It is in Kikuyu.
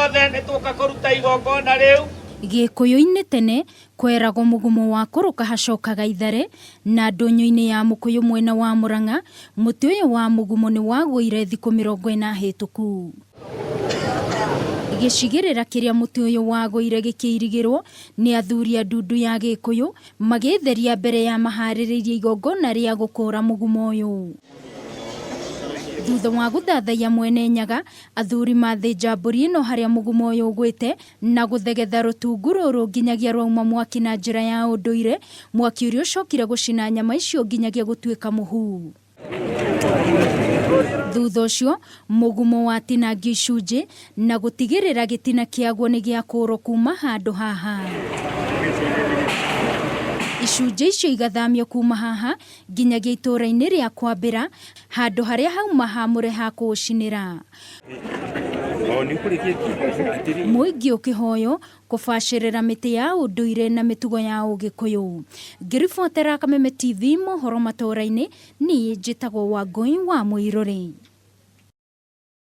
Ithuothe nĩ tũka kũruta igongona rĩu. Gĩkũyũ-inĩ tene kweragwo mũgumo wa kũrũka hacokaga ithare, na ndũnyũ-inĩ ya mũkũyũ mwena wa Mũrang'a, mũtĩ ũyũ wa mũgumo nĩ wagũire thikũ 40 hĩtũku. Gĩcigĩrĩra kĩrĩa mũtĩ ũyũ wagũire gĩkĩirigĩrwo nĩ athuri a ndundu ya Gĩkũyũ magĩtheria mbere ya maharĩrĩirie igongona rĩa gũkũra mũgumo ũyũ. Thutha wa gũthathaiya Mwene Nyaga, athuri mathĩnja mbũri ĩno harĩa mũgumo ũyũ ũgwĩte na gũthegetha rũtungu rũrũ nginyagia rwauma mwaki na njĩra ya ũndũire, mwaki ũrĩa ũcokire gũcina nyama icio nginyagia gũtuĩka mũhu. Thutha ũcio, mũgumo watinangio icunjĩ na gũtigĩrĩra gĩtina kĩaguo nĩ gĩakũũrwo kuuma handũ haha. Icunjĩ icio igathamio kuuma haha nginyagia itũũra-inĩ rĩa Kwambĩra, handũ harĩa hauma haamũre ha kũũcinĩra. Mũingĩ ũkĩhoywo kũbacĩrĩra mĩtĩ ya ũndũire na mĩtugo ya ũgĩkũyũ. Ngĩribotera Kameme TV mohoro matũũra-inĩ, niĩ njĩtagwo Wangũi wa Mũirũrĩ.